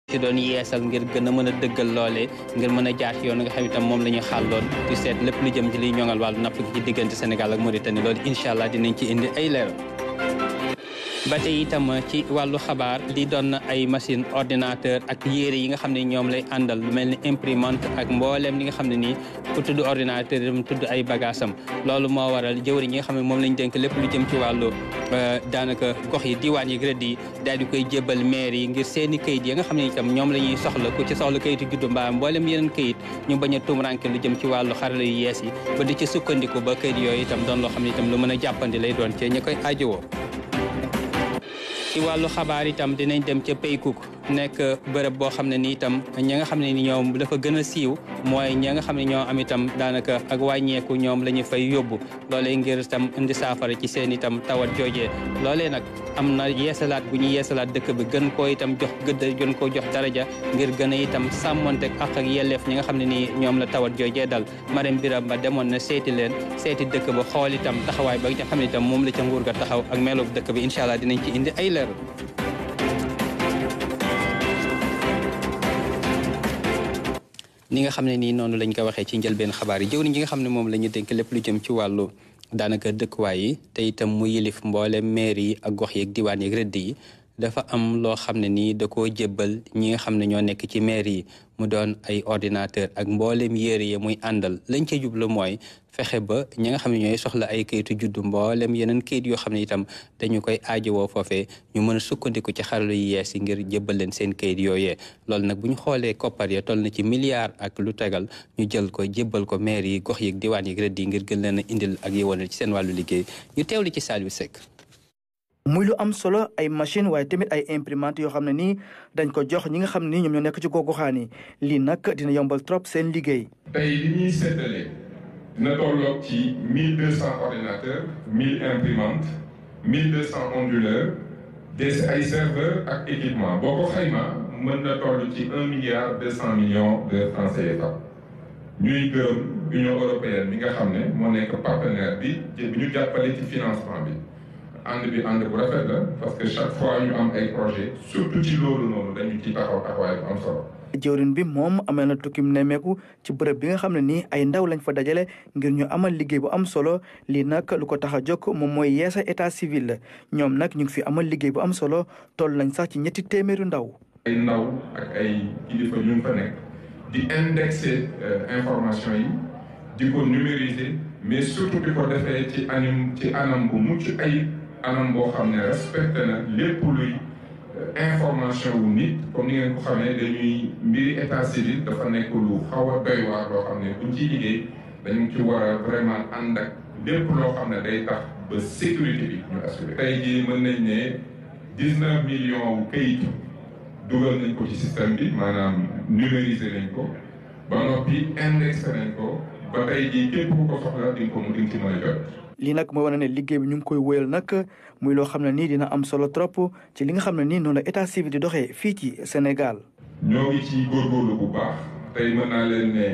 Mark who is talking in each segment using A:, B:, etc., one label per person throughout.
A: ci doon yeesal ngir gën a mën a dëggal loolee ngir mën a jaar ci yoon nga xam itam moom la ñu xàlloon di seet lépp lu jëm ci liy ñoŋal wàllu napp gi ci diggante Sénégal ak Mauritanie loolu incha allah dinañ ci indi ay leeral. ba tey itam ci wàllu xabaar di doon ay machine ordinateur ak yére yi nga xam ne ñoom lay àndal lu mel ni imprimante ak mbooleem li nga xam ne nii ku tudd ordinateur yi tudd ay bagaasam loolu moo waral jëwriñ yi nga xam ne moom lañ dénk lépp lu jëm ci wàllu daanaka gox yi diwaan yi grade yi daal di koy jébbal maire yi ngir seeni kayit yi nga xam ne itam ñoom la ñuy soxla ku ci soxla kayitu juddu mbaa mbooleem yeneen kayit ñu bañ a tumranke lu jëm ci wàllu xarala yu yees yi ba di ci sukkandiku ba kayit yooyu itam doon loo xam ne itam lu mën a jàppandi lay doon ci ñi koy aajowoo. ci wàllu xabaar itam dinañ dem ca Paykook nekk bërëb boo xam ne ni itam ñi nga xam ne ni ñoom dafa gën a siiw mooy ñi nga xam ne ñoo am itam daanaka ak wàññeeku ñoom la ñu fay yóbbu loolee ngir itam indi saafara ci seen itam tawat joojee loolee nag am na yeesalaat bu ñuy yeesalaat dëkk bi gën koo itam jox gëdd gën koo jox daraja ngir gën a itam sàmmonteeg ak yelleef ñi nga xam ne nii ñoom la tawat joojee dal Marème Birame Ba demoon na seeti leen seeti dëkk ba xool itam taxawaay ba nga xam ne itam moom la ca nguur ga taxaw ak meloog dëkk bi incha allah dinañ ci indi ay leer. ni nga xam ne nii noonu lañ ko waxee ci njëlbeen xabaar yi jëwriñ ji nga xam ne moom la ñu dénk lépp lu jëm ci wàllu daanaka dëkkuwaay yi te itam mu yilif mboole maire yi ak gox yeeg diwaan yeeg rëdd yi dafa am loo xam ne nii da koo jébbal ñi nga xam ne ñoo nekk ci maire yi mu doon ay ordinateur ak mboolem yére yi muy àndal lañ ca jublu mooy fexe ba ñi nga xam ne ñooy soxla ay kayitu juddu mboolem yeneen kayit yoo xam ne itam dañu koy aajowoo foofee ñu mën a sukkandiku ci xarala yu yees yi ngir jébbal leen seen kayit yooyee loolu nag bu ñu xoolee koppar ya toll na ci milliard ak lu tegal ñu jël ko jébbal ko maire yi gox yeeg diwaan yeeg rëdd yi ngir gën leen a indil ak yëwanal ci seen wàllu liggéey ñu teewli ci Saliou Seck.
B: muy lu am solo ay machine waaye tamit ay imprimante yoo xam ne nii dañ ko jox ñi nga xam ne nii ñoom ñoo nekk ci gox-goxaan yi lii nag dina yombal trop seen liggéey.
C: tey li ñuy séddale dina tolloog ci 1200 ordinateurs 1000 imprimantes 1200 onduleurs des ay serveurs ak équipement boo ko xayma mën na toll ci 1 milliard 200 millions de francs CFA. ñuy gërëm Union européenne bi nga xam ne moo nekk partenaire bi ñu jàppale ci financement bi. ànd bi ànd bu rafet la parce que chaque fois ñu am ay projet surtout ci loolu noonu dañu ci taxaw taxawaay bu am solo.
B: jëwriñ bi moom amee na tukkim nemmeeku ci bërëb bi nga xam ne nii ay ndaw lañ fa dajale ngir ñu amal liggéey bu am solo lii nag lu ko tax a jóg moom mooy yeesa état civil la ñoom nag ñu ngi fi amal liggéey bu am solo toll nañ sax ci 300 ndaw.
C: ay ndaw ak ay kilifa ñu fa nekk di indexer information yi di ko numériser mais surtout di ko defee ci anam bu mucc ayib. anam boo xam ne respecté na lépp luy information wu nit comme ni ngeen ko xamee dañuy mbiri état civil dafa nekk lu xaw a doy waar loo xam ne buñ ciy liggéey dañu ci war a vraiment ànd ak lépp loo xam ne day tax ba sécurité bi ñu assuré. tey jii mën nañ ne 19 millions wu kayit dugal nañ ko ci système bi maanaam numériser nañ ko ba noppi indexé nañ ko ba tey jii képp ku ko soxla di nga ko mu di ci mën a jot.
B: lii nag mooy wane ne liggéey bi ñu ngi koy wóyal nag muy loo xam ne nii dina am solo trop ci li nga xam ne nii noonu la état civil di doxee fii ci Sénégal.
C: ñoo ngi ci góorgóorlu bu baax tey mën naa leen ne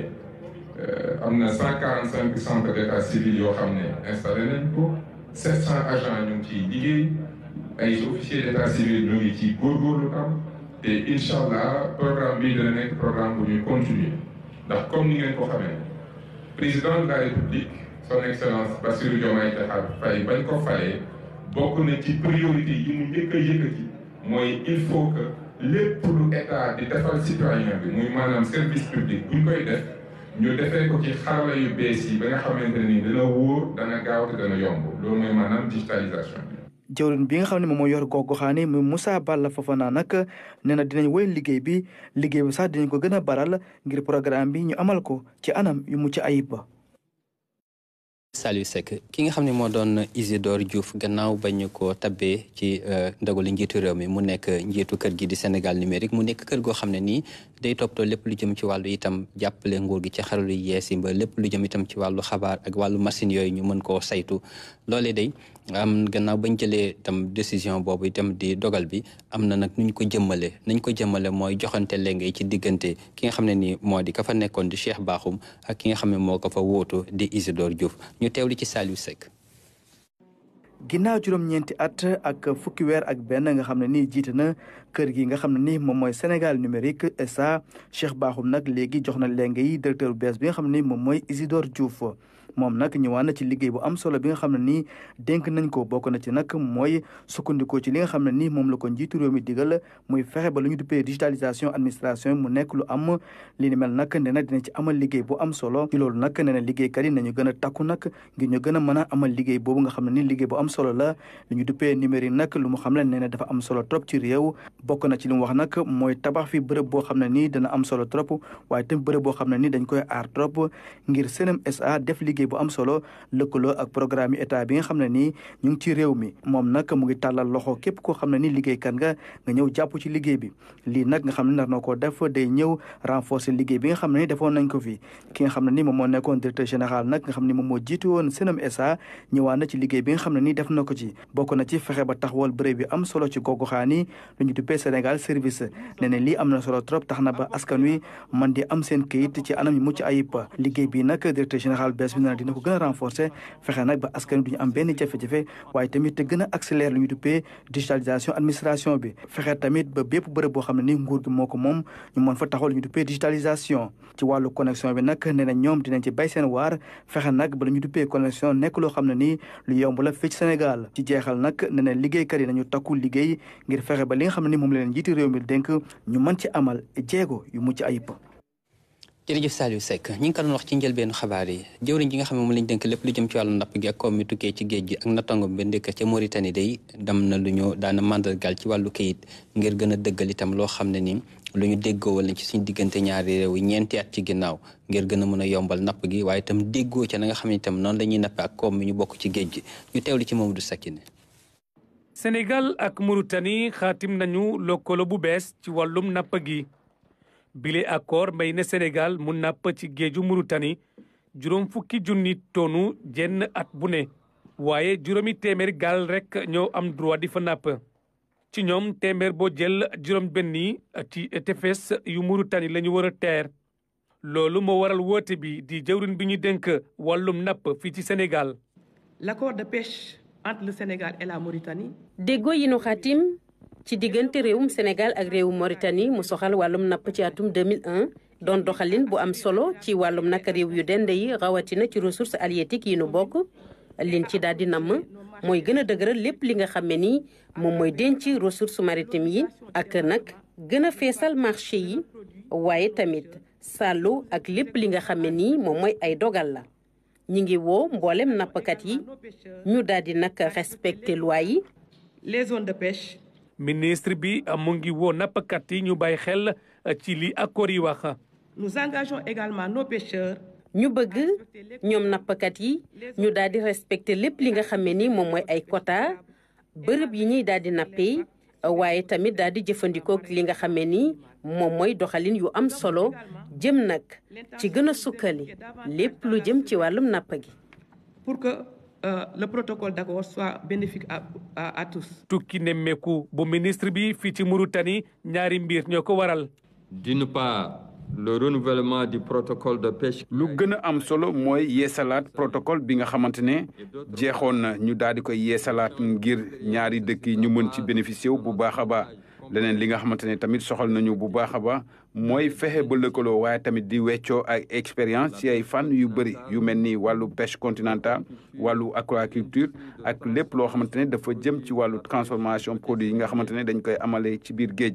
C: am na 145 centres d'état civil yoo xam ne installé nañ ko 700 agents ñu ngi ciy liggéey ay officiers d'état civil ñu ngi ci góorgóorlu tam te incha allah programme bi dina nekk programme bu ñuy continuer ndax comme ni ngeen ko xamee président de la république. son excellence Bassirou Diomaye Diakhar Faye bañ ko falee bokk na ci priorité yi mu njëkk a yëkkati mooy il faut que lépp lu état di defal citoyen bi muy maanaam service public buñ koy def ñu defee ko ci xarala yu bees yi ba nga xamante ni dana wóor dana gaaw te dana yomb loolu mooy maanaam digitalisation bi.
B: jëwriñ bi nga xam ne moom moo yor gox-goxaani muy Moussa Balla Fofana nag nee na dinañ wéy liggéey bi sax dinañ ko gën a baral ngir programme bi ñu amal ko ci anam yu mucc ayib ba.
A: Saliou Seck ki nga xam ne moo doon Isidore Diouf gannaaw bañ ko tabbee ci ndogalu njiitu réew mi mu nekk njiitu kër gi di Sénégal numérique mu nekk kër goo xam ne nii day toppatoo lépp lu jëm ci wàllu itam jàppale nguur gi ci xaralu yees yi ba lépp lu jëm itam ci wàllu xabaar ak wàllu machine yooyu ñu mën koo saytu loolee day am gannaaw bañ jëlee itam décision boobu itam di dogal bi am na nag nañ ko jëmmale mooy joxante léegi ci diggante ki nga xam ne nii moo di ka fa nekkoon di Cheikh Bakhoum ak ki nga xam ne moo ko fa wóotu di Isidore Diouf ñu teewli ci Saliou Seck.
B: ginnaaw juróom-ñeenti at ak fukki weer ak benn nga xam ne nii jiite na kër gi nga xam ne ni moom mooy Sénégal numérique SA Cheikh Bakhoum nag léegi jox na lenge yi directeur bu bees bi nga xam ne ni moom mooy Isidore Diouf moom nag ñëwaat na ci liggéey bu am solo bi nga xam ne nii dénk nañ ko bokk na ci nag mooy sukkandikoo ci li nga xam ne nii moom la ko njiitu réew mi digal muy fexe ba lu ñu duppee digitalisation administration mu nekk lu am li ni mel nag nee na dina ci amal liggéey bu am solo ci loolu nag nee na liggéeykat yi nañu gën a takku nag ngir ñu gën a mën a amal liggéey boobu nga xam ne nii liggéey bu am solo la li ñu duppee numérique nag lu mu xam ne nee na dafa am solo trop ci réew bokk na ci li mu wax nag mooy tabax fi bërëb boo xam ne nii dana am solo trop waaye tam bërëb boo xam ne nii dañ koy aar trop ngir Senem SA def liggéey bu am solo lëkkaloo ak programme yi état bi nga xam ne nii ñu ngi ci réew mi moom nag mu ngi tàllal loxo képp koo xam ne nii liggéeykat nga ñëw jàpp ci liggéey bi lii nag nga xam ne nar na koo def day ñëw renforcer liggéey bi nga xam ne ni defoon nañ ko fi ki nga xam ne ni moom moo nekkoon directeur général nag nga xam ne moom moo jiitu woon Senem SA ñëwaat na ci liggéey bi nga xam ne nii def na ko ci bokk na ci fexe ba taxawal bërëb bi am solo ci gox-goxaan yi lu ñu duppee Sénégal service nee na lii am na solo trop tax na ba askan wi man di am seen këyit ci anam yu mucc ayib liggéey bi nag directeur général bees bi na dina ko gën a renforcer fexe nag ba askan wi duñu am benn jafe-jafe waaye tamit te gën a accélérer lu ñu duppee digitalisation administration bi fexe tamit ba bépp bërëb boo xam ne ni nguur gi moo ko moom ñu mën fa taxaw lu ñu duppee digitalisation ci wàllu connexion bi nag nee na ñoom dinañ ci bay seen waar fexe nag ba lu ñu duppee connexion nekk loo xam ne nii lu yomb la fii ci Sénégal ci jeexal nag nee na liggéeykat yi nañu takku liggéey ngir fexe ba li nga xam ne ni moom la leen njiiti réew mi dénk ñu mën ci amal jéego yu mucc ayib.
A: jërëjëf Saliou Seck ñi ngi ko doon wax ci njëlbeenu xabaar yi jëwriñ ji nga xam ne moom lañ dénk lépp lu jëm ci wàllu napp gi ak koom mi tukkee ci géej gi ak nattango bi ndekk ca Mauritanie day dem na lu ñu daana mandargal ci wàllu kayit ngir gën a dëggal itam loo xam ne ni lu ñu déggoo wala ci suñu diggante ñaari réew yi ñeenti at ci ginnaaw ngir gën a mën a yombal napp gi waaye itam déggoo ca na nga xam ne itam noonu la ñuy nappe ak koom mi ñu bokk ci géej gi ñu teewlu ci Mamadou Sakine.
D: Sénégal ak Mauritanie xaatim nañu lëkkaloo bu bees ci wàllum napp gi bile accord may na Sénégal mu napp ci géeju Mauritanie juróom fukki junni tonu jenn at bu ne waaye juróomi téeméer gaal rek ñoo am droit di fa napp ci ñoom téeméer boo jël juróom benni ci tefes yu Mauritanie la ñu war a teer loolu moo waral woote bi di jëwriñ bi ñu dénk wàllum napp fii ci Sénégal.
E: L'accord de pêche entre le Sénégal et la Mauritanie.
F: déggoo yi nu xaatim ci diggante réewum Sénégal ak réewum Mauritanie mu soxal wàllum napp ci atum 2001 doon doxalin bu am solo ci wàllum naka réew yu dende yi rawatina ci ressources halieutiques yi nu bokk liñ ci daal di namm mooy gën a dëgëral lépp li nga xam ne nii moom mooy denc ressources maritimes yi ak nag gën a feesal marché yi waaye tamit sàllu ak lépp li nga xam ne nii moom mooy ay dogal la ñi ngi woo mboolem nappkat yi ñu daal di nag respecter loi yi.
E: les zones de pêche.
D: ministre bi mu ngi woo nappkat yi ñu bàyyi xel ci li accord yi wax.
E: nous engageons également nos pêcheurs.
F: ñu bëgg ñoom nappkat yi ñu daal di respecter lépp li nga xam ne ni moom mooy ay quota bërëb yi ñuy daal di nappee waaye tamit daal di jëfandikoo li nga xam ne ni moom mooy doxalin yu am solo jëm nag ci gën a sukkali lépp lu jëm ci wàllum napp gi.
E: pour que le protocole d'accord soit bénéfique à tous.
D: tukki nemmeeku bu ministre bi fii ci Mauritanie ñaari mbir ñoo ko waral.
G: d'une part le renouvellement du protocole de pêche.
H: lu gën a am solo mooy yeesalaat protocole bi nga xamante ne jeexoon na ñu daal di koy yeesalaat ngir ñaari dëkk yi ñu mën ci bénéficier wu bu baax a baax leneen li nga xamante ne tamit soxal nañu bu baax a baax mooy fexe ba lëkkaloo waaye tamit di weccoo ak expérience ci ay fànn yu bëri yu mel ni wàllu pêche continentale wàllu aquaculture ak lépp loo xamante ne dafa jëm ci wàllu transformation produit yi nga xamante ne dañ koy amalee ci biir géej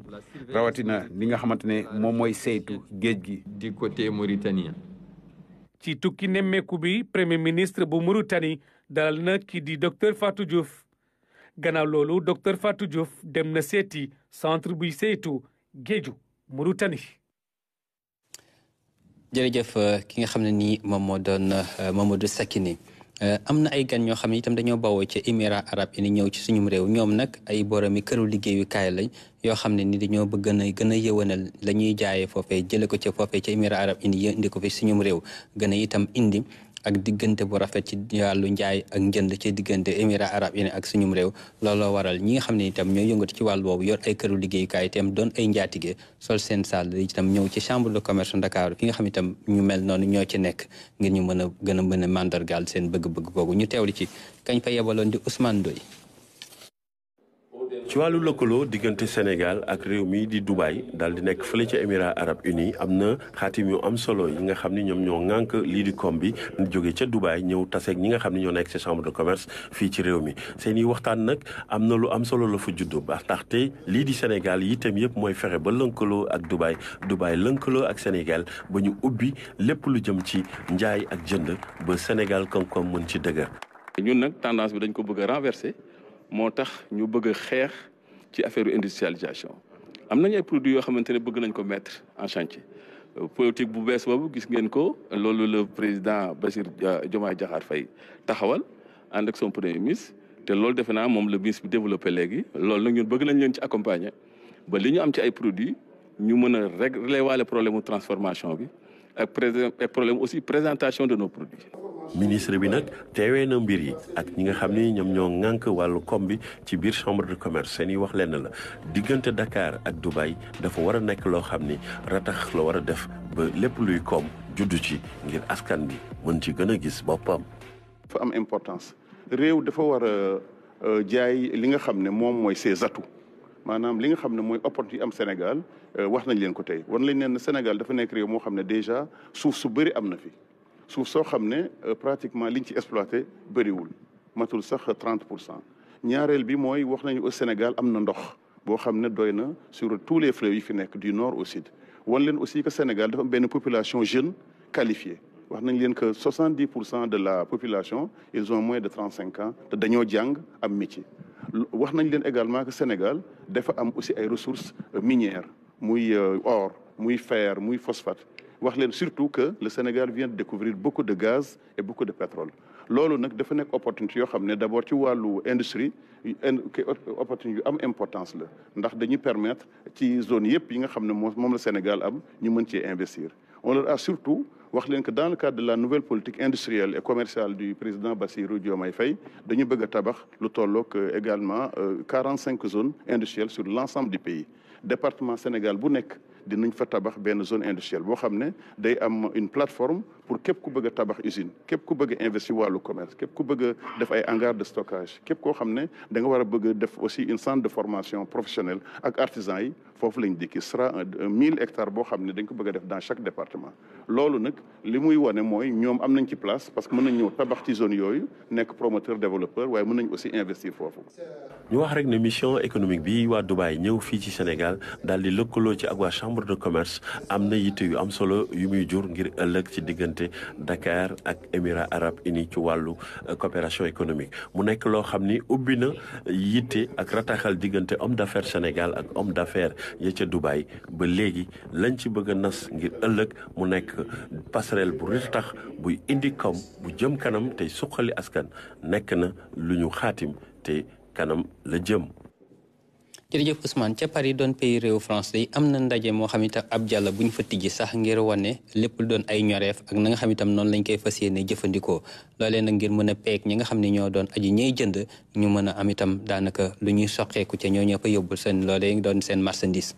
H: rawatina li nga xamante ne moom mooy saytu géej gi.
G: du côté mauritanien.
D: ci tukki nemmeeku bi premier ministre bu Mauritanie dalal na kii di docteur Fatou Diouf gannaaw loolu docteur Fatou Diouf dem na seeti centre buy saytu géeju Mauritanie.
A: jërëjëf ki nga xam ne nii moom moo doon Mamadou Sakine am na ay gan ñoo xam ne itam dañoo bawoo ci Émirats arabes unis ñëw ci suñum réew ñoom nag ay boromi këru liggéeyukaay lañ yoo xam ne ni dañoo bëgg gën a yëwanal la ñuy jaayee foofee jële ko ca foofee ca Émirats arabes unis indi ko fi suñum réew gën a itam indi ak diggante bu rafet ci wàllu njaay ak njënd ci diggante Émirats arabes unis ak suñum réew looloo waral ñi nga xam ne itam ñoo yëngatu ci wàllu boobu yor ay këru liggéeyukaay itam doon ay njaatige sol seen salle itam ñëw ci chambre de commerce Dakar fi nga xam itam ñu mel noonu ñoo ci nekk ngir ñu mën a mandargaal seen bëgg-bëgg boobu ñu teewli ci kañ fa yebaloon di Ousmane Ndoye.
I: ci wàllu lëkkaloo diggante Sénégal ak réew mi di Dubaï daal di nekk fële ca Émirats arabes unis am na xaatim yu am solo yi nga xam ni ñoom ñoo ŋànk lii di kom bi jóge ca Dubaï ñëw taseeg ñi nga xam ne ñoo nekk ca chambre de commerce fii ci réew mi seen i waxtaan nag am na lu am solo la fa juddoo ba ndaxte lii di Sénégal itam yëpp mooy fexe ba lëkkaloo ak Dubaï lëkkaloo ak Sénégal ba ñu ubbi lépp lu jëm ci njaay ak jënd ba Sénégal koom-koom mën ci dëgër.
J: ñun nag tendance bi dañ ko bëgg a renverser moo tax ñu bëgg a xeex ci affaire industrialisation am nañ ay produits yoo xamante ne bëgg nañ ko mettre en chantier politique bu bees boobu gis ngeen ko loolu le président Bassirou Diomaye Diakhar Faye taxawal ànd ak son premier ministre te loolu defe naa moom le ministre bi développé léegi loolu nag ñun bëgg nañ leen ci accompagner ba li ñu am ci ay produits ñu mën a régler waale problème mu transformation bi ak problème aussi présentation de nos produits.
I: ministre bi nag teewee na mbir yi ak ñi nga xam ni ñoom ñoo ŋànk wàllu kom bi ci biir chambre de commerce seen i wax lenn la diggante Dakar ak Dubaï dafa war a nekk loo xam ni ratax la war a def ba lépp luy koom juddu ci ngir askan bi mën ci gën a gis boppam.
K: dafa am importance réew dafa war a jaay li nga xam ne moom mooy ses atouts maanaam li nga xam ne mooy opportunité yi am Sénégal wax nañ leen ko tey war nañ leen ne Sénégal dafa nekk réew moo xam ne déjà suuf su bëri am na fi. suuf soo xam ne pratiquement liñ ci exploité bëriwul matul sax 30%. ñaareel bi mooy wax nañu au Sénégal am na ndox boo xam ne doy na sur tous les fleuves yi fi nekk du nord au sud. wan leen aussi que Sénégal dafa am benn population jeune qualifiée wax nañ leen que 70% de la population ils ont moins de 35 ans te dañoo jàng am métier. wax nañ leen également que Sénégal dafa am aussi ay ressources minières muy or muy fer muy phosphate. wax leen surtout que le Sénégal vient de découvrir beaucoup de gaz et beaucoup de pétrole loolu nag dafa nekk opportunité yoo xam ne d'abord ci wàllu industrie opportunité yu am importance la ndax dañuy permettre ci zone yëpp yi nga xam ne moom la Sénégal am ñu mën cee investir. on leur a surtout wax leen que dans le cadre de la nouvelle politique industrielle et commerciale du président Bassirou Diomaye Faye dañu bëgg a tabax lu tollook également 45 zones industrielles sur l'ensemble du pays. département Sénégal bu nekk dinañ fa tabax benn zone industrielle boo xam ne day am une plateforme pour képp ku bëgg a tabax usine képp ku bëgg a investir wàllu commerce képp ku bëgg a def ay hangar de stockage képp koo xam ne da nga war a bëgg a def aussi une centre de formation professionnelle ak artisans yi foofu lañ dikki sera 1000 hectares boo xam ne dañ ko bëgg a def dans chaque département. loolu nag li muy wane mooy ñoom am nañ ci place parce que mën nañ ñëw tabax ci zone yooyu nekk promoteur développeur waaye mën nañ aussi investir foofu.
I: ñu wax rek ne mission économique bi waa Dubaï ñëw fii ci Sénégal daal di lëkkaloo ci ak waa chambre de commerce am na yitte yu am solo yu muy jur ngir ëllëg ci diggante Dakar ak Émirats arabes unis ci wàllu coopération économique mu nekk loo xam ni ubbi na yitte ak rataxal diggante homme d'affaires Sénégal ak homme d'affaires ya ca Dubaï ba léegi lañ ci bëgg a nas ngir ëllëg mu nekk passerelle bu ratax buy indi koom bu jëm kanam tey suqali askan nekk na lu ñu xaatim te kanam la jëm.
A: jërëjëf Ousmane ca Paris doon pays réew France yi am na ndaje moo xam itam ab jàll bu ñu fa tijji sax ngir wane lépp lu doon ay ñoreef ak na nga xam itam noonu lañ koy fas yéene jëfandikoo loolee nag ngir mën a peeg ñi nga xam ne ñoo doon aji ñey jënd ñu mën a am itam daanaka lu ñuy soqeeku ca ñoo ñoo fa yóbbul seen loolee doon seen marchandise.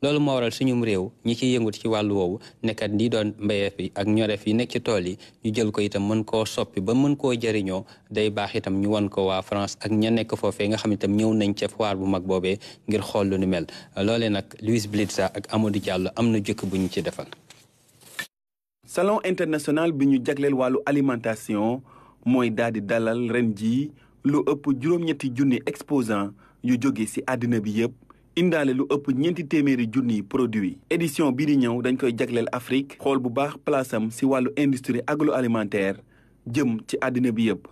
A: loolu moo waral suñum réew ñi ciy yëngut ci wàllu woowu nekkat di doon mbayeef yi ak ñoreef yi nekk ci tool yi ñu jël ko itam mën koo soppi ba mën koo jëriñoo day baax itam ñu won ko waa France ak ña nekk foofee nga xam itam ñëw nañ ca foire bu mag boobee ngir xool lu ni mel loolee nag Louise Blitza ak Amadou Diallo am na jukk bu ñu ci defal.
L: salon international bi ñu jagleel wàllu alimentation mooy daal di dalal ren jii lu ëpp juróom-ñetti junni exposant yu jóge ci àddina bi yëpp. indaale lu ëpp 200 junni produit édition bii di ñëw dañ koy jagleel Afrique xool bu baax place am ci wàllu industrie agroalimentaire jëm ci àddina bi yëpp.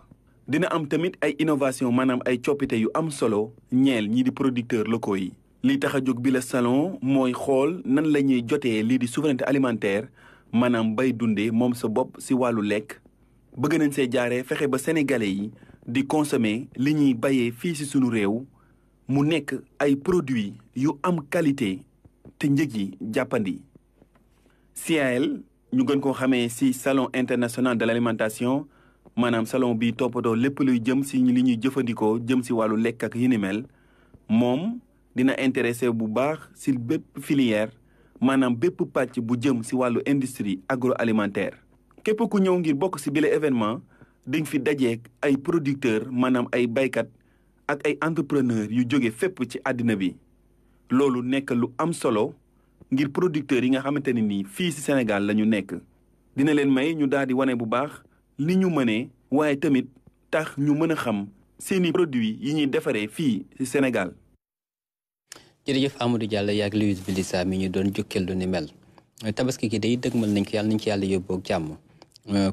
L: dina am tamit ay innovation maanaam ay coppite yu am solo ñeel ñii di producteurs locaux yi. lii tax a jóg bi la salon mooy xool nan la ñuy jotee lii di souveraineté alimentaire maanaam bay dundee moom sa bopp ci wàllu lekk. bëgg nañ see jaaree fexe ba sénégalais yi di consommer li ñuy bayee fii ci sunu réew. mu nekk ay produits yu am qualité te njëg yi jàppandi. CAL ñu gën koo xamee ci salon international de l'alimentation maanaam salon bi toppatoo lépp luy jëm ci li ñuy jëfandikoo jëm ci wàllu lekk ak yi ni mel moom dina intéressé bu baax ci bépp filière maanaam bépp pàcc bu jëm ci wàllu industrie agroalimentaire. képp ku ñëw ngir bokk ci bile événement di nga fi dajeek ay producteurs maanaam ay baykat ak ay entrepreneurs yu jóge fépp ci àddina bi loolu nekk lu am solo ngir producteurs yi nga xamante ne nii fii ci Sénégal la ñu nekk. dina leen may ñu daal di wane bu baax li ñu mënee waaye tamit tax ñu mën a xam seeni produits yi ñuy defaree fii ci Sénégal.
A: jërëjëf Amadou Diallo yaag Louise Bilissa mi ñu doon jukkeel lu ni mel tabaski gi day dëgmal nañ ko yàlla nañ ci yàlla yóbbu ak jàmm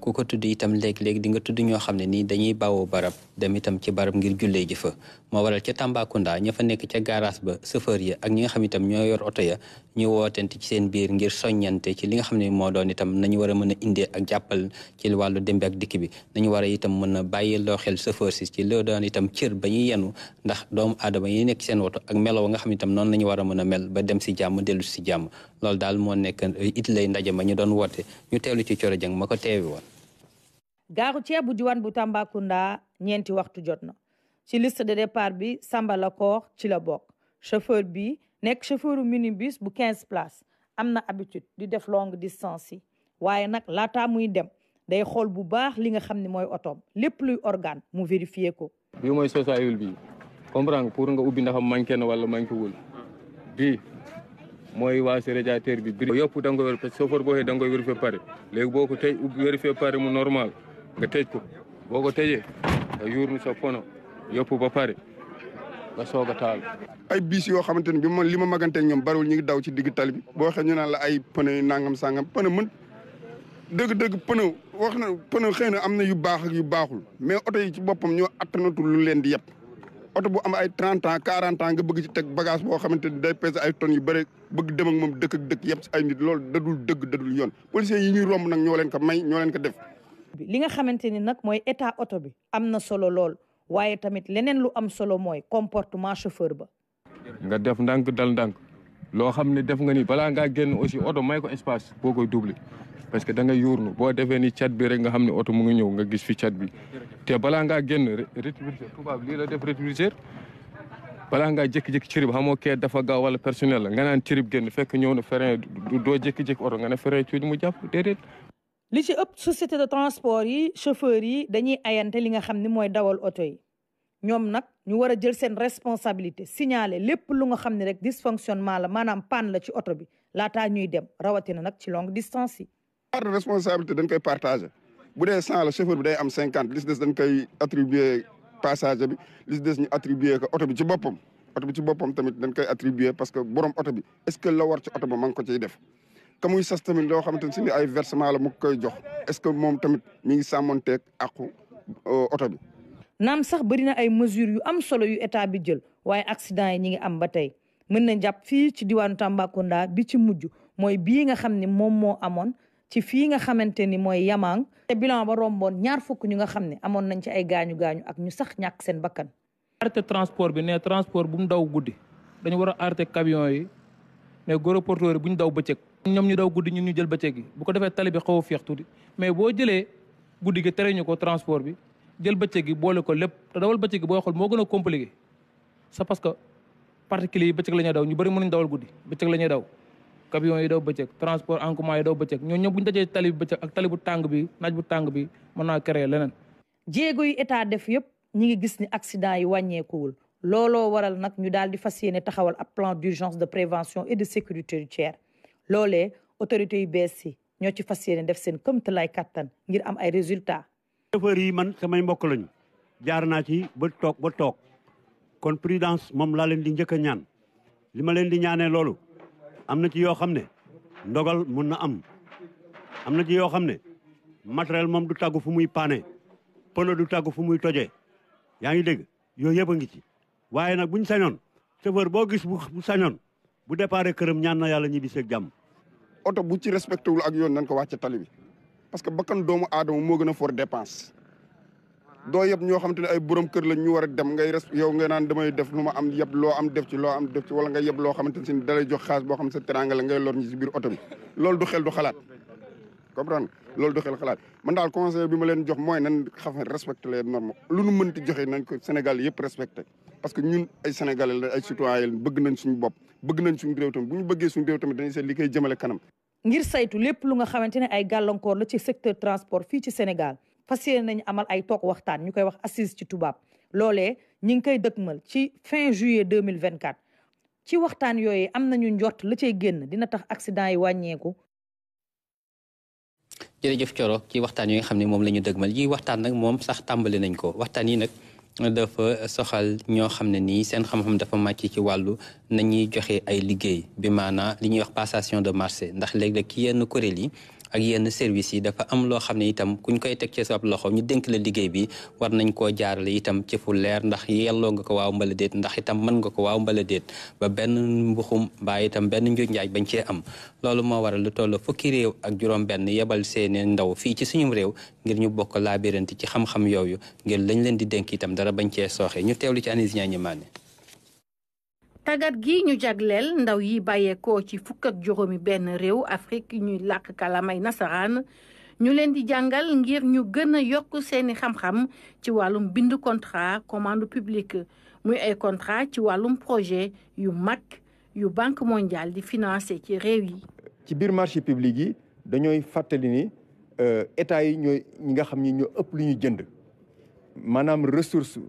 A: ku ko tudd itam léegi-léegi di nga tudd ñoo xam ne nii dañuy bawoo barab dem itam ci barab ngir jullee ji fa moo waral ca Tambacounda ña fa nekk ca garage ba chauffeur ya ak ñi nga xam itam ñoo yor oto ya ñu wootente ci seen biir ngir soññante ci li nga xam ne moo doon itam nañu war a mën a indee ak jàppal ci wàllu dembe ak dikk bi nañu war a itam mën a bàyyi loo xel chauffeur si ci loo doon itam cër ba ñuy yenu ndax doomu aadama yi nekk seen oto ak melo nga xam itam noonu la ñu war a mën a mel ba dem si jàmm dellu si jàmm loolu daal moo nekk it lay ndaje ma ñu doon woote ñu teelu ci Coro Jeng ma ko teewi woon.
M: gaaru ceeb bu diwaan bu Tambacounda ñeenti waxtu jot na ci liste de départ bi Samba Lakor ci la bokk chauffeur bi nekk chauffeuru minibus bu 15 places am na habitude di def longue distance yi waaye nag laataa muy dem day xool bu baax li nga xam ne mooy otoom lépp luy organe mu vérifier ko.
N: bii mooy sosaayul bi comprendre nga pour nga ubbi ndax manqué na wala manqué wul bii mooy waa si radiateur bi yëpp da nga koy parce que chauffeur boo xëyee da nga koy vérifier pare léegi boo ko tey ubbi vérifier pare mu normal nga tëj ko boo ko tëjee nga yuurnu sa pono yëpp ba pare nga soog a taal.
O: ay bis yoo xamante ne bi ma li ma maganteeg ñoom bariwul ñu ngi daw ci digg tali bi boo waxee ñu naan la ay pneu yu nangam sangam pneu mën dëgg-dëgg pneu wax na pneu xëy na am na yu baax ak yu baaxul mais oto yi ci boppam ñoo attanatul lu leen di yëpp oto bu am ay 30 ans 40 ans nga bëgg ci teg bagage boo xamante ni day peser ay tonnes yu bëri bëgg dem ak moom dëkk ak dëkk yëpp si ay nit loolu dadul dëgg dadul yoon policiers yi ñuy romb nag ñoo leen ko may ñoo leen ko def.
M: li nga xamante ni nag mooy état oto bi am na solo lool waaye tamit leneen lu am solo mooy comportement chauffeur ba.
N: nga def ndànk dal ndànk loo xam ne def nga ni balaa ngaa génn aussi oto may ko espace boo koy doubler parce que da nga yuurnu boo defee ni cat bi rek nga xam ne oto mu ngi ñëw nga gis fi cat bi te balaa ngaa génn rétroviseur tubaab lii la def rétroviseur balaa ngaa jékki-jékki cirib xamoo kee dafa gaaw wala personnel la nga naan cirib génn fekk ñëw na frein doo jékki-jékki oto nga ne frein cuuj mu jàpp déedéet.
M: li ci ëpp société de transport yi chauffeur yi dañuy ayante li nga xam ne mooy dawal oto yi ñoom nag ñu war a jël seen responsabilité signaler lépp lu nga xam ne rek dysfonctionnement la maanaam panne la ci oto bi laataa ñuy dem rawatina nag ci longue distance yi.
O: part de responsabilité dañ koy partager bu dee 100 la chauffeur bi day am 50 li ci des dañ koy attribuer passager bi li ci des ñu attribuer ko oto bi ci boppam tamit dañ koy attribuer parce que borom oto bi est-ce que la war ci oto ba ma ngi ko ciy def. ka muy sas tamit loo xamante ne si ni ay versement la mu koy jox est-ce que moom tamit mi ngi sàmmonteeg àqu oto bi.
M: naam sax bëri na ay mesures yu am solo yu état bi jël waaye accident yi ñi ngi am ba tey mën nañ jàpp fii ci diwaanu Tambacounda bi ci mujj mooy bii nga xam ne moom moo amoon ci fii nga xamante ni mooy Yamang te bilan ba romboon 20 ñu nga xam ne amoon nañ ci ay gaañu ak ñu sax ñàkk seen bakkan.
P: arrêté transport bi ne transport bu mu daw guddi dañu war a arrêté camion yi mais gros porteurs yi bu ñu daw bëccëg. ñoom ñu daw guddi ñun ñu jël bëccëg gi bu ko defee tali bi xaw a féex tuuti mais boo jëlee guddi gi tere ñu ko transport bi jël bëccëg gi boole ko lépp te dawal bëccëg gi booy xool moo gën a compliqué c'est parce que particuliers yi bëccëg la ñuy daw ñu bëri mënuñ dawal guddi bëccëg la ñuy daw camion yi daw bëccëg transport en commun yi daw bëccëg ñoo ñëpp bu ñu dajee tali bi bëccëg ak tali bu tàng bi naaj bu tàng bi mën naa créer leneen.
M: jéego yi état def yëpp ñi ngi gis ni accident yi wàññeekuwul looloo waral nag ñu daal di fas yéene taxawal ab plan d'urgence de prévention et de sécurité routière loolee autorités yu bees yi ñoo ci fas yéene def seen këmtalaay kattan ngir am ay résultats.
Q: chauffeur yi man samay mbokk lañu jaar naa ci ba toog kon prudence moom laa leen di njëkk a ñaan li ma leen di ñaanee loolu am na ci yoo xam ne ndogal mun na am na ci yoo xam ne matériel moom du tàggu fu muy paane pneu du tàggu fu muy tojee yaa ngi dégg yooyu yëpp a ngi ci waaye nag buñ sañoon chauffeur boo gis bu sañoon bu déparé këram ñaan na yàlla ñibbi seeg jàmm.
O: oto bu ci respecté wul ak yoon nañ ko wàcc tali bi parce que bakkan doomu aadama moo gën a for dépense doo yëpp ñoo xamante ne ay borom kër lañ ñu war a dem ngay yow nga naan damay def lu ma am yëpp loo am def ci wala nga yëpp loo xamante ne si dalay jox xaalis boo xam ne sa teraanga la ngay lor ñi si biir oto bi loolu du xel du xalaat comprendre loolu du xel xalaat man daal conseil bi ma leen jox mooy nan xam ne respecté les normes lu nu mënti joxe nañ ko Sénégal yëpp respecté parce que ñun ay Sénégalais la ay citoyens bëgg nañ suñu bopp bëgg nañ suñu réew tamit bu ñu bëggee suñu réew tamit dañuy seet li koy jëmale kanam.
M: ngir saytu lépp lu nga xamante ne ay gàllankoor la ci secteur transport fii ci Sénégal fas yéene nañu amal ay toog waxtaan ñu koy wax assise ci tubaab loolee ñi ngi koy dëkkmal ci fin juillet 2024 ci waxtaan yooyu am nañu njort la cay génn dina tax accident yi wàññeeku.
A: jërëjëf Thioro ci waxtaan yi nga xam ne moom la ñu dëgmal yi waxtaan nag moom sax tàmbali nañ ko waxtaan yi nag dafa soxal ñoo xam ne nii seen xam-xam dafa màcc ci wàllu nañuy joxe ay liggéey bi maanaa li ñuy wax passation de marché ndax léeg-léeg ci yenn kuréel yi ak yenn service yi dafa am loo xam ne itam kuñ koy teg ci sa loxo ñu dénk la liggéey bi war nañ koo jaarale itam ci fu leer ndax yelloo nga ko waaw mbala déet ndax itam mën nga ko waaw mbala déet ba benn mbuxum mbaa itam benn njuuj njaaj bañ cee am loolu moo waral lu toll fukki réew ak juróom-benn yebal seeni ndaw fii ci suñu réew ngir ñu bokk laabiranti ci xam-xam yooyu ngir lañ leen di dénk itam dara bañ cee sooxe ñu teewlu ci Anis Ñaañi Maane.
R: tàggat gi ñu jagleel ndaw yi bàyyeekoo ci fukk ak juróomi benn réew Afrique ñuy làkk kalamay nasaraan ñu leen di jàngal ngir ñu gën a yokk seeni xam-xam ci wàllum bind contrat commande publique muy ay contrat ci wàllum projet yu mag yu banque mondiale di financé ci réew yi.
S: ci biir marché public yi dañooy fàttali ni état yi ñooy ñi nga xam ni ñoo ëpp lu ñu jënd maanaam ressource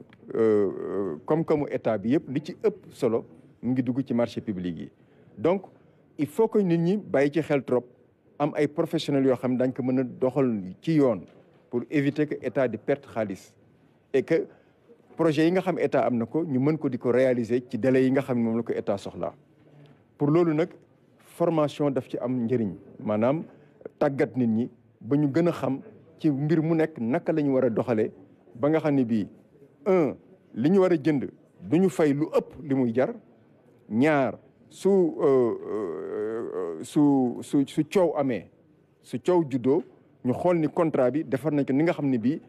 S: comme état bi yëpp li ci ëpp solo mu ngi dugg ci marché public yi donc il faut que nit ñi bàyyi ci xel trop am ay professionnels yoo xam ne dañ ko mën a doxal ci yoon pour éviter que état di perte xaalis et que projet yi nga xam état am na ko ñu mën ko di ko réaliser ci délai yi nga xam ne moom la ko état soxlaa pour loolu nag formation daf ci am njëriñ maanaam tàggat nit ñi ba ñu gën a xam ci mbir mu nekk naka la ñu war a doxalee ba nga xam ne bii li ñu war a jënd du ñu fay lu ëpp li muy jar ñaar su coow amee su coow juddoo ñu xool ni contrat bi defar nañ ko ni nga xam ne bii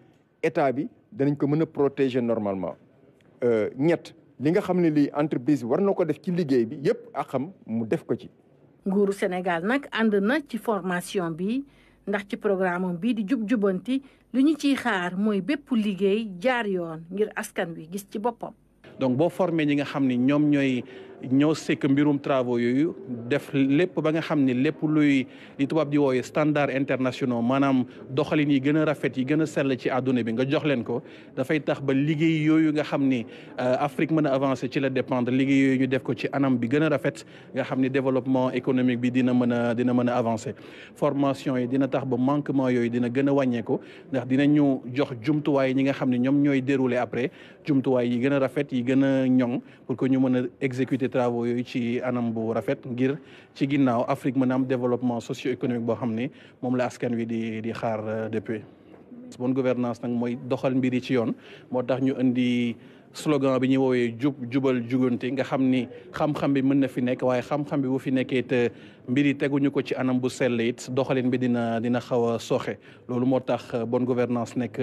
S: état bi danañ ko mën a protéger normalement ñett li nga xam ne lii entreprise war na ko def ci liggéey bi yëpp a xam mu def ko ci.
R: nguuru Sénégal nag ànd na ci formation bi ndax ci programme bi di jub-jubanti li ñu ciy xaar mooy bépp liggéey jaar yoon ngir askan wi gis ci boppam.
T: donc boo formé ñi nga xam ni ñoom ñoo sekk mbirum travaux yooyu def lépp ba nga xam ni lépp luy li tubaab di wooye standard internationaux maanaam doxalin yi gën a rafet yi gën a sell ci àdduna bi nga jox leen ko dafay tax ba liggéey yooyu nga xam ni Afrique mën a avancer ci la dépendre liggéey yooyu ñu def ko ci anam bi gën a rafet nga xam ni développement économique bi dina mën a avancer formation yi dina tax ba manquement yooyu dina gën a wàññeeku ndax dinañu jox jumtuwaay ñi nga xam ni ñoom ñooy dérouler après jumtuwaay yi gën a rafet yi gën a ñoŋ pour que ñu mën a exécuter travaux yooyu ci anam bu rafet ngir ci ginnaaw Afrique mën a am développement socio-économique boo xam ni moom la askan wi di xaar depuis. bonne gouvernance nag mooy doxal mbir yi ci yoon moo tax ñu indi slogan bi ñuy woowee jubal jugante nga xam ni xam-xam bi mën na fi nekk waaye xam-xam bi bu fi nekkee te mbir yi teguñu ko ci anam bu sell it doxalin bi dina xaw a sooxe loolu moo tax bonne gouvernance nekk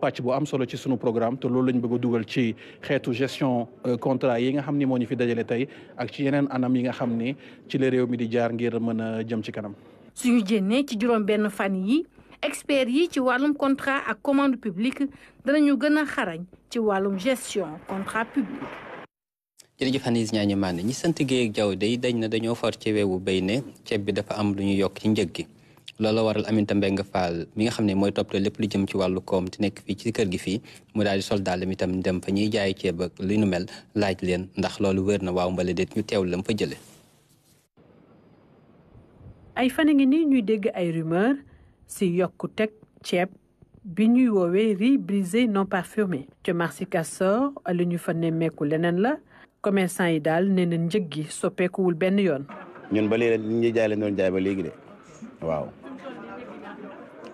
T: pàcc bu am solo ci sunu programme te loolu lañ bëgg a dugal ci xeetu gestion contrat yi nga xam ni moo ñu fi dajale tey ak ci yeneen anam yi nga xam ni ci la réew mi di jaar ngir mën a jëm ci kanam.
R: suñu jénnee ci juróom benn fan yi experts yi ci wàllum contrat ak commande publique danañu gën a xarañ ci wàllum gestion contrat public.
A: jërëjëf Anis Ñaañi Maane ñi sant Guèye ak Jaw day dañ na dañoo for ci weewu béy ne ceeb bi dafa am lu ñu yokk ci njëg gi loolu waral Aminata Mbengue Fall mi nga xam ne mooy toppatoo lépp lu jëm ci wàllu koom te nekk fii ci kër gi fii mu daal di soldaal mi itam dem fa ñuy jaay ceeb ak li nu mel laaj leen ndax loolu wér na waaw mbala déet ñu teew lam fa jële
U: ay fan a ngi nii ñuy dégg ay rumeur si yokku teg ceeb bi ñuy woowee riz brisé non parfumé ca marché Castor lu ñu fa nemmeeku leneen la commerçant yi daal nee na njëg gi soppeekuwul benn yoon.
V: ñun ba léegi ñuy jaay leen doon jaay ba léegi de waaw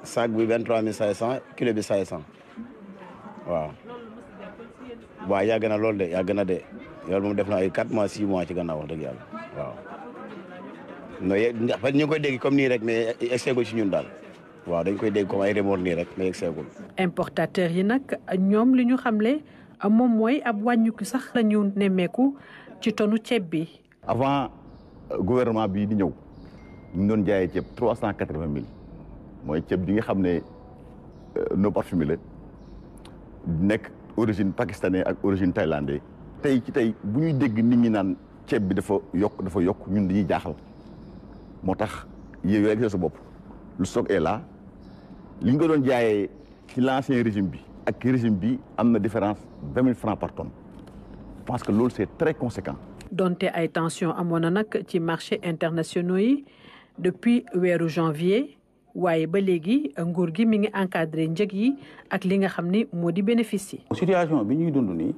V: sac bi 23500 kilo bi 500 waaw. waaw yàgg na lool de yàgg na de loolu moom def na ay 4 mois 6 mois ci gannaaw wax dëgg yàlla waaw. non ndax ñu ngi koy dégg comme nii rek mais egseegul ci ñun daal waaw dañ koy dégg comme ay remor nii rek mais egseegul.
U: importateurs yi nag ñoom li ñu xamle moom mooy ab wàññiku sax la ñu nemmeeku ci tonu ceeb bi.
W: avant gouvernement bii di ñëw ñu doon jaayee ceeb 380000
B: mooy ceeb bi nga xam ne non parfumé la nekk origine pakistanais ak origine thaïlandais tey ci tey bu ñuy dégg nit ñi naan ceeb bi dafa yokk ñun dañuy jaaxal moo tax yooyu rek sa bopp le stock est là li ñu ko doon jaayee ci l'ancien régime bi ak régime bi am na différence 20 000 francs par tonne je pense que loolu c'est très conséquent.
U: donte ay tension amoon na nag ci marché internationaux yi depuis weeru janvier waaye ba léegi nguur gi mi ngi encadré njëg yi ak li nga xam ni moo di bénéfice yi.
C: situation bi ñuy dund nii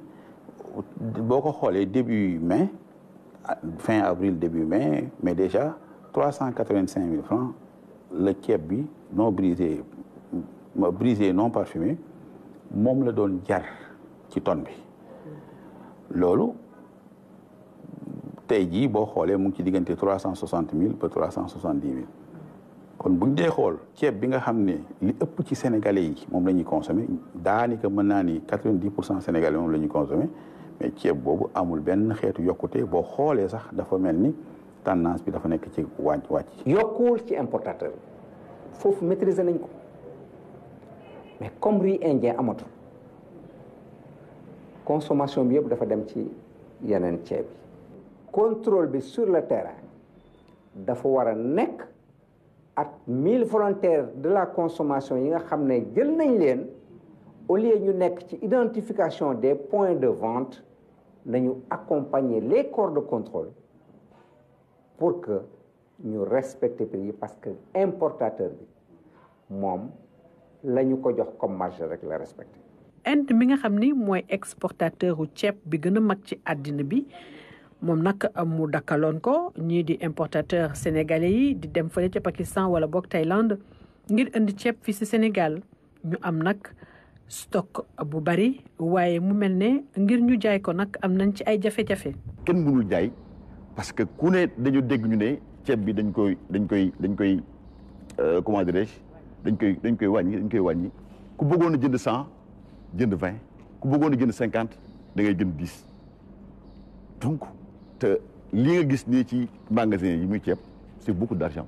C: boo ko xoolee début mai fin avril début mai mais déjà 385 000 francs la ceeb bi non brisé non parfumé moom la doon jar ci tonne bi loolu tey jii boo xoolee mu ngi ci diggante 360 000 ba 370 000 kon buñ dee xool ceeb bi nga xam ne li ëpp ci sénégalais yi moom la ñuy consommé daanaka mën naa ni 90% sénégalais moom la ñuy consommé mais ceeb boobu amul benn xeetu yokkute boo xoolee sax dafa mel ni tendance bi dafa nekk ci wàcc.
W: yokkuwul ci importateur foofu maîtriser nañ ko mais comme riz indien amatul consommation bi yëpp dafa dem ci yeneen ceeb yi. contrôle bi sur le terrain dafa war a nekk ak 1000 volontaires de la consommation yi nga xam ne jël nañ leen au lieu ñu nekk ci identification des points de vente nañu accompagner les corps de contrôle pour que ñu respecter prix yi parce que importateur bi moom la ñu ko jox comme marge rek la respecter.
U: Inde mi nga xam ni mooy exportateur u ceeb bi gën a mag ci àddina bi moom nag mu dakkaloon ko ñii di importateur sénégalais yi di dem fële ca Pakistan wala boog Thaïlande ngir indi ceeb fii ci Sénégal ñu am nag stock bu bari waaye mu mel ne ngir ñu jaay ko nag am nañ ci ay jafe-jafe.
B: kenn mënul jaay parce que ku ne dañu dégg ñu ne ceeb bi dañ koy comment dirais-je dañ koy wàññi ku bëggoon a jënd 100 jënd 20 ku bëggoon a jënd 50 da ngay jënd 10 donc te li nga gis nii ci magasin yi muy ceeb c'est beaucoup d'argent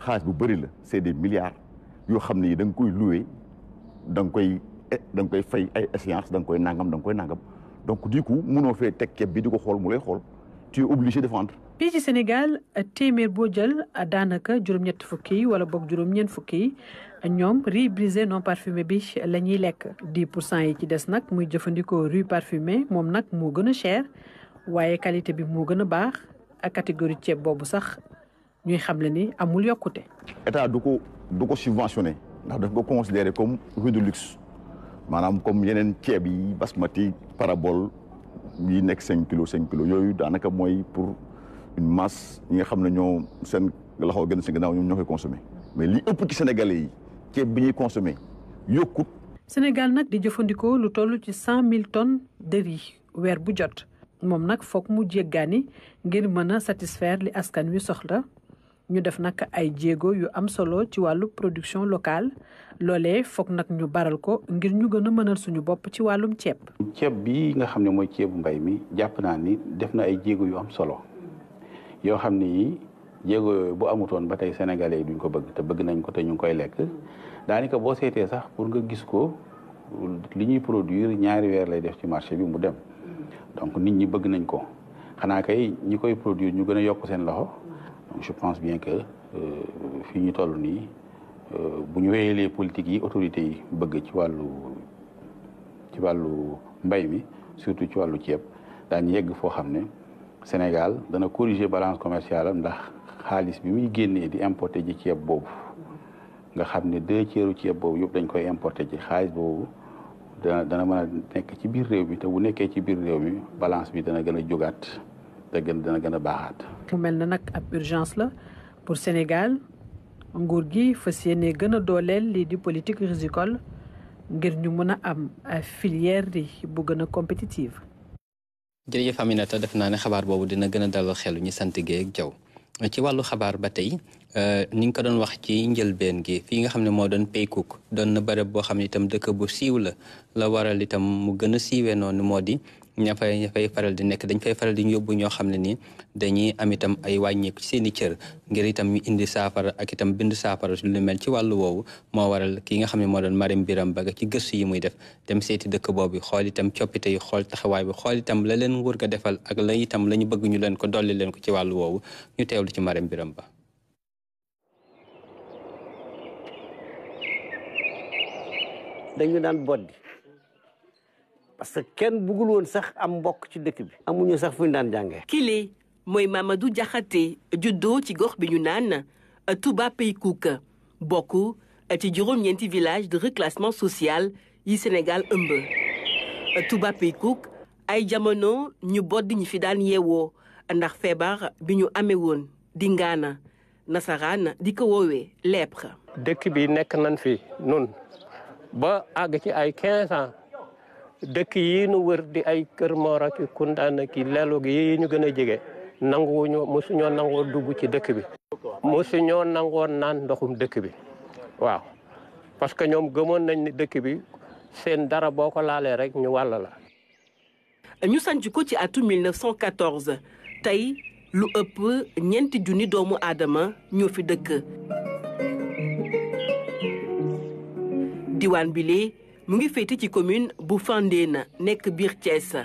B: xaalis bu bëri la c'est des milliards yoo xam ne yi da nga koy louer da nga koy fay ay échéance da nga koy nangam donc du coup mënoo fee teg ceeb bi di ko xool mu lay xool tu es obligé de vendre.
U: fii ci Sénégal téeméer boo jël daanaka juróom-ñett fukki yi wala boog juróom-ñeent fukki yi ñoom riz brisé non parfumé bi la ñuy lekk 10% yi ci des nag muy jëfandikoo riz parfumé moom nag moo gën a cher waaye qualité bi moo gën a baax ak catégorie ceeb boobu sax ñuy xamle ni amul yokkute.
B: état du ko subventionné ndax daf ko considéré comme riz de luxe maanaam comme yeneen ceeb yi basmati parabole yi nekk 5 kilos yooyu daanaka mooy pour une masse ñi nga xam ne ñoo seen loxo gën si gannaaw ñoom ñoo koy consommé mais li ëpp ci sénégalais yi ceeb bi ñuy consommé yokkut.
U: Sénégal nag di jëfandikoo lu toll ci 100 000 tonnes de riz weer bu jot moom nag foog mu jéggaani ngir mën a satisfaire li askan wi soxla ñu def nag ay jéego yu am solo ci wàllu production locale loolee foog nag ñu baral ko ngir ñu gën a mënal suñu bopp ci wàllum ceeb.
C: ceeb bi nga xam ne mooy ceebu mbay mi jàpp naa ni def na ay jéego yu am solo yoo xam ne yi jéego yooyu bu amutoon ba tey sénégalais yi duñ ko bëgg te bëgg nañ ko te ñu ngi koy lekk daanaka boo seetee sax pour nga gis ko li ñuy produire ñaari weer lay def ci marché bi mu dem donc nit ñi bëgg nañ ko xanaa kay ñi koy produire ñu gën a yokk seen loxo donc je pense bien que fii ñu toll nii bu ñu wéyalee politique yi autorités yi bëgg ci wàllu mbay mi surtout ci wàllu ceeb daañu yegg foo xam ne Sénégal dana corriger balance commerciale am ndax xaalis bi muy génnee di importer ji ceeb boobu nga xam ne 2/3 ceeb boobu yëpp dañ koy importer ci xaalis boobu dana mën a nekk ci biir réew mi te bu nekkee ci biir réew mi balance bi dana gën a jógaat te dana gën a baaxaat.
U: mu mel na nag ab urgence la pour Sénégal nguur gi fas yéene gën a dooleel lii di politique rizicole ngir ñu mën a am filière riz bu gën a compétitive.
A: jërëjëf Aminata def naa ne xabaar boobu dina gën a dalal xelu ñi sant Guèye ak Diaw ci wàllu xabaar ba tey ni nga ko doon wax ci njëlbeen gi fii nga xam ne moo doon Paykook doon na bërëb boo xam ne itam dëkk bu siiw la waral itam mu gën a siiwee noonu moo di ña fay faral di nekk dañ fay faral di yóbbu ñoo xam ne nii dañuy am itam ay wàññeeku ci seen i cër ngir itam ñu indi saafara ak itam bind saafara lu mel ci wàllu woowu moo waral ki nga xam ne moo doon Marème Birame Baga ci gëstu yi muy def dem seeti dëkk boobu xool itam coppite yi xool taxawaay bi xool itam la leen nguur ga defal ak la itam la ñu bëgg ñu leen ko dolli leen ko ci wàllu woowu ñu teewlu ci Marème Birame Ba.
E: dañu daan boddi parce que kenn bëggul woon sax am mbokk ci dëkk bi amuñu sax fu ñu daan jàngee.
F: kile mooy Mamadou Diakhaté juddoo ci gox bi ñu naan Touba Peykouk bokk ci juróom-ñeenti village de reclassement social yi Sénégal ëmb. Touba Peykouk ay jamono ñu boddi ñi fi daan yeewoo ndax feebar bi ñu amee woon di ngaana nasaraan di ko woowee lèpre.
H: dëkk bi nekk nañ fi nun ba àgg ci ay 15 ans dëkk yi nu wër di ay Kër Mor ak Koundaan ki Lelo gi yi ñu gën a jege nanguwuñu mosuñoo nangoo dugg ci dëkk bi mosuñoo nangoo naan ndoxum dëkk bi waaw parce que ñoom gëmoon nañ ni dëkk bi seen dara boo ko laalee rek ñu wàll la.
F: ñu sanc ko ci atum 1914 tey lu ëpp 4 junni doomu aadama ñoo fi dëkk. diwaan bile mu ngi féete ci commune bu Fandène nekk biir Thiès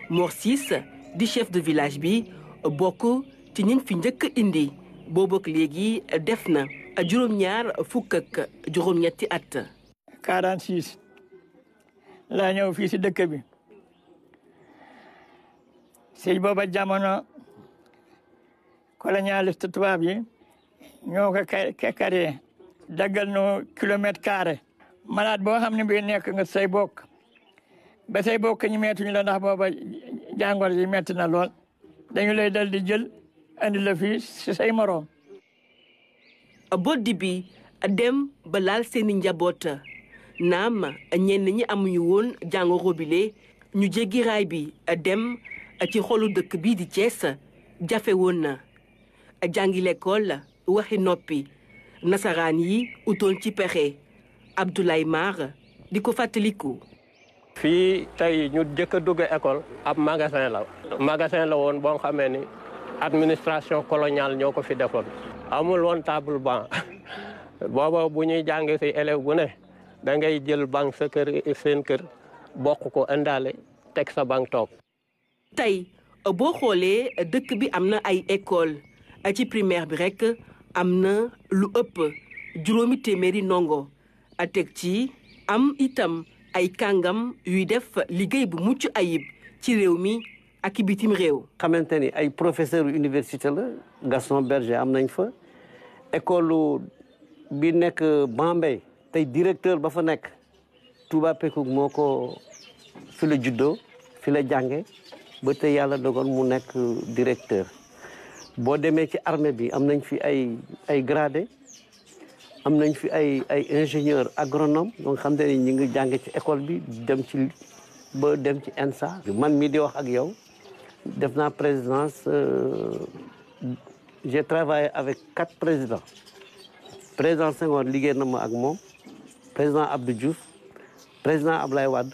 F: Mor Sis di chef de village bi bokk ci ñi fi njëkk indi boobu ak léegi def na juróom-ñaar fukk ak juróom-ñetti at.
X: 46 laa ñëw fii si dëkk bi si booba jamono colonialiste tubaab yi ñoo ko créé daggal no kilomètre carré. malade boo xam ne bii nekk nga say bokk ba say bokk ñu meetuñu la ndax booba jàngoro ji metti na lool dañu lay dal di jël andi la fii si say moroom.
F: boddi bi dem ba laal seeni njaboot naam ñenn ñi amuñu woon jàngoro bile ñu jéggi raay bi dem ci xolu dëkk bii di Thiès jafe woon na jàngi l'école waxi noppi nasaraan yi utoon ci pexe. Abdoulaye Mar di ko fàttaliku.
H: fii tey ñu jëkk a dugg école ab magasin la woon boo xamee ni administration coloniale ñoo ko fi defoon amul woon table banc booba bu ñuy jàng si élève bu ne da ngay jël banc sa kër seen kër bokk ko indaale teg sa banc toog.
F: tey boo xoolee dëkk bi am na ay école ci primaire bi rek am na lu ëpp 5 téeméeri ndongo. a teg ci am itam ay kàngam yuy def liggéey bu mucc ayib ci réew mi ak bitim réew.
E: xamante ni ay professeur université la Gaston Berger am nañ fa école bi nekk Bambey tey directeur ba fa nekk Touba Peykouk moo ko fi la juddoo fi la jànge ba tey yàlla dogal mu nekk directeur boo demee ci armée bi am nañ fi ay gradé. am nañ fi ay ingénieur agronome donc xam te ni ñi ngi jàng ci école bi dem ci ENSA. man mii di wax ak yow def naa présidence j'ai travaillé avec 4 présidents président Senghor liggéey na ma ak moom président Abdou Diouf président Ablaye Wade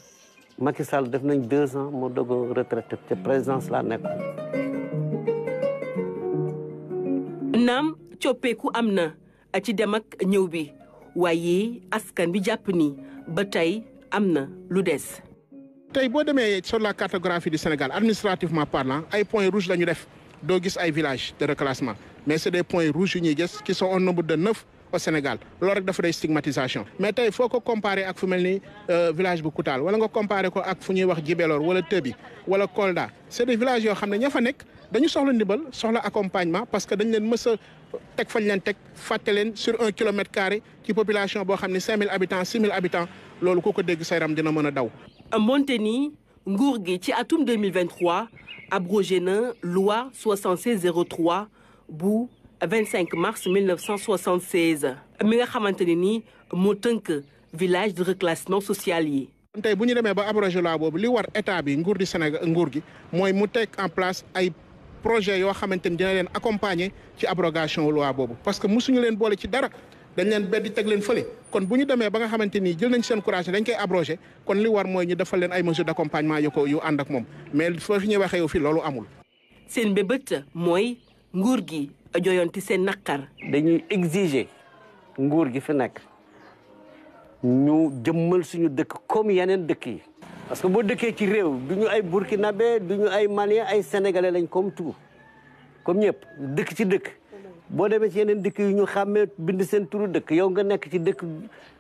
E: Macky Sall def nañ 2 ans moo doog a retraité te présidence laa nekkoon.
F: naam coppeeku am na. ci dem ak ñëw bi waaye askan bi jàpp ni ba tey am na lu des.
Y: tey boo demee sur la cartographie du Sénégal administrativement parlant ay points rouges la ñu def doo gis ay villages de reclassement mais c'est des points rouges yu ñuy gis qui sont au nombre de 9 au Sénégal loolu rek dafa day stigmatisation. mais tey foo ko comparé ak fu mel ni village bu Koutal wala nga comparé ko ak fu ñuy wax Djibelor wala Tëbi wala Kolda c'est des villages yoo xam ne ña fa nekk dañu soxla ndimbal soxla accompagnement parce que dañ leen mës a teg fañ leen teg fàtte leen sur 1 kilomètre carré ci population boo xam ne 5000 habitants 6000 habitants loolu ku ko dégg sa yaram dina mën a daw.
F: moonte ni nguur gi ci atum 2023 abrogé na loi 7603 bu 25 mars 1976 mi nga xamante ne ni moo tënk village de reclassement social yi.
Y: tey bu ñu demee ba abrogé loi boobu li war état bi nguur di Sénégal nguur gi mooy mu teg en place ay projet yoo xamante ni dina leen accompagner ci abrogation loi boobu parce que musuñu leen boole ci dara dañ leen beddi teg leen fële kon bu ñu demee ba nga xamante ni jël nañ seen courage dañ koy abrogé kon li war mooy ñu defal leen ay mesures d'accompagnement yu ànd ak moom mais foo fi ñuy waxee yow fii loolu amul.
F: seen mbébét mooy nguur gi joyanti seen naqar.
E: dañuy exiger nguur gi fi nekk ñu jëmmal suñu dëkk comme yeneen dëkk yi. parce que boo dëkkee ci réew du ñu ay burkinabé du ñu ay malien ay sénégalais lañ comme tout comme ñëpp dëkk ci dëkk boo demee ci yeneen dëkk yi ñu xàmmee bind seen turu dëkk yow nga nekk ci dëkk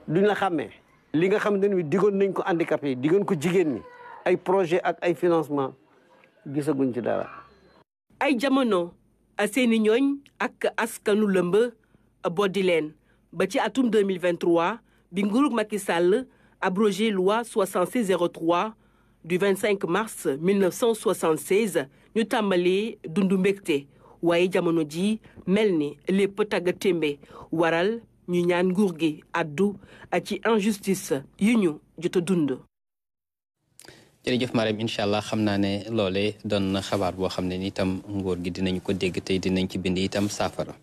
E: duñ la xàmmee. li nga xam ne digoon nañ ko handicapé yi digoon ko jigéen ñi ay projet ak ay financement gisaguñ ci dara.
F: ay jamono seeni ñooñ ak askanu lëmb boddi leen ba ci atum 2023 bi nguurug Macky Sall abrogé loi 6603 du 25 mars 1976 ñu tàmbali dundu mbégte waaye jamono ji mel ni lépp tagga témbe waral ñu ñaan nguur gi addu ci injustice yu ñu jot a dund.
A: jërëjëf Marème incha allah xam naa ne loolee doon na xabaar boo xam ne ni itam nguur gi dinañ ko dégg tey dinañ ci bind itam saafara.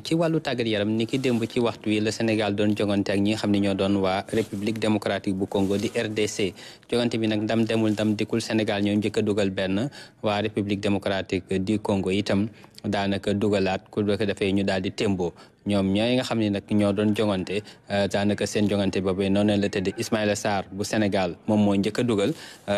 A: ci wàllu tàggat yaram ni ki démb ci waxtu wi la Sénégal doon jogante ak ñi nga xam ne ñoo doon waa République démocratique bu Congo di RDC jogante bi nag ndam demul ndam dikkul Sénégal ñoo njëkk a dugal benn waa République démocratique du Congo itam daanaka dugalaat ku ko defee ñu daal di témboo ñoom ñooy nga xam ne nag ñoo doon jongante daanaka seen jongante boobee noonu la tëdd Ismaïla Sarr bu Sénégal moom moo njëkk a dugal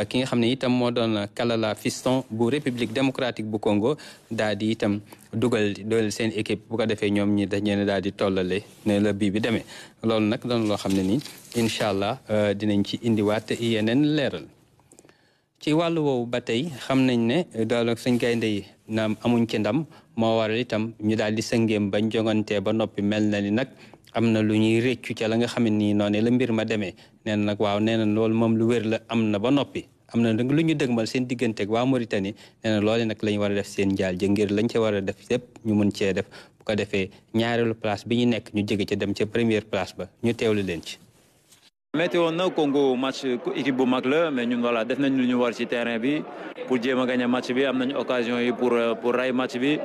A: ki nga xam ne itam moo doon Kalala Fiston bu République démocratique bu Congo daal di itam dugal seen équipe bu ko defee ñoom ñi dañu daal di tollale ne la bii bi demee loolu nag doon loo xam ne ni incha allah dinañ ci indiwaat yeneen leeral. ci wàllu woowu ba tey xam nañ ne daal suñ gaynde yi naam amuñ ci ndam moo waral itam ñu daal di sëngeem bañ jongantee ba noppi mel na ni nag am na lu ñuy réccu ca la nga xam ne nii noonu la mbir ma demee nee na nag waaw nee na loolu moom lu wér la am na ba noppi am na nag lu ñu dëgmal seen digganteeg waa Mauritanie nee na loole nag la ñu war a def seen njaal jë ngir lañ ca war a def yépp ñu mun cee def bu ko defee ñaareelu place bi ñu nekk ñu jóge ca dem ca première place ba ñu teewlu leen ci.
D: metti woon na Congo match équipe bu mag la mais ñun voilà def nañ lu ñu war ci terrain bi pour jéem a gagner match bi am nañu occasion yi pour ray match bi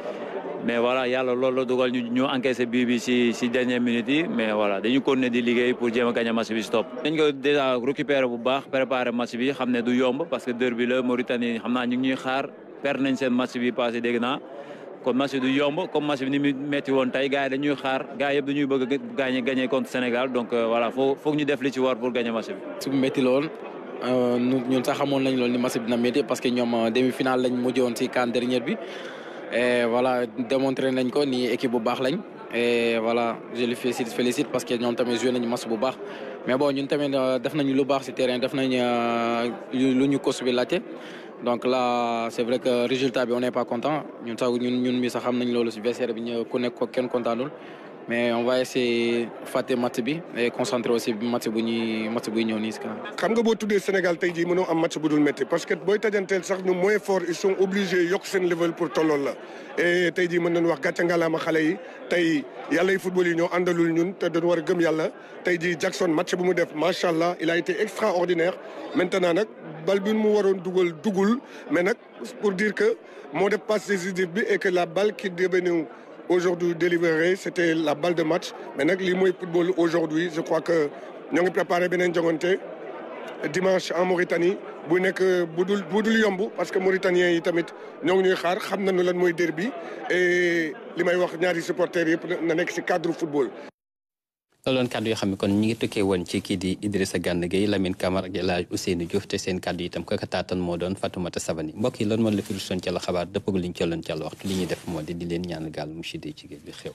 D: mais voilà yàlla loolu la dogal ñu encaissé bii bi ci dernière minute yi mais voilà dañu continuer di liggéey pour jéem a gagner match bi stop. dañ ko déjà récupérer bu baax préparer match bi xam ne du yomb parce que derby la Mauritanie xam naa ñu ngi ñuy xaar perdre nañ seen match bi passé dégg naa kon match du yomb comme match bi ni mu metti woon tey gars yi dañuy xaar gars yëpp dañuy bëgg a gagner contre Sénégal donc voilà foog ñu def li ci war pour gagner match bi.
G: su metti la woon ñun sax xamoon nañ loolu ni match bi dina metti parce que ñoom demi-finale lañ mujjoon ci CAN dernière bi et voilà démontré nañ ko ni équipe bu baax lañ et voilà je les félicite parce que ñoom tamit joué nañu match bu baax mais bon ñun tamit def nañu lu baax ci terrain def nañ lu ñu coach bi laajte. donc là c'est vrai que résultat bi on n'est pas content ñun sax ñun mi sax xam nañ loolu ci vestiaire bi ñu ku nekk ko kenn kontaanul mais on va essayer fàtte match bi et concentrer aussi match bu ñëw nii si kanam.
I: xam nga boo tuddee Sénégal tey jii mënoo am match bu dul métti parce que booy tajanteel sax ñu moins fort ils sont obligés yokk seen level pour tollool la et tey jii mën nañu wax gàcce ngalaama xale yi tey yàlla yi football yi ñoo àndalul ñun te dañu war a gëm yàlla tey jii Jackson match bu mu def macha allah il a été extraordinaire maintenant nag bal bi mu waroon dugul mais nag pour dire que moo def passe décisive bi et que la balle qui devait aujourd'hui délivrée c'était la balle de match mais nag lii mooy football aujourd'hui je crois que ñoo ngi préparé beneen jongante dimanche en Mauritanie bu nekk bu dul yomb parce que Mauritaniens yi tamit ñoo ngi ñuy xaar xam nañu lan mooy derby et li may wax ñaari supporters yëpp na nekk ci cadre football.
A: looloon kàddu yoo xam ne kon ñi ngi tukkee woon ci kii di Idrissa Gana Gueye Lamine Camara ak El Hadj Ousseynou Diouf te seen kàddu itam kaka taatan moo doon Fatoumata Sabani mbokk yi loolu moo la fi rusoon ca la xabaar dëppag liñ colloon ca la waxtu li ñuy def moo di leen ñaan gaal mu ci géej bi xew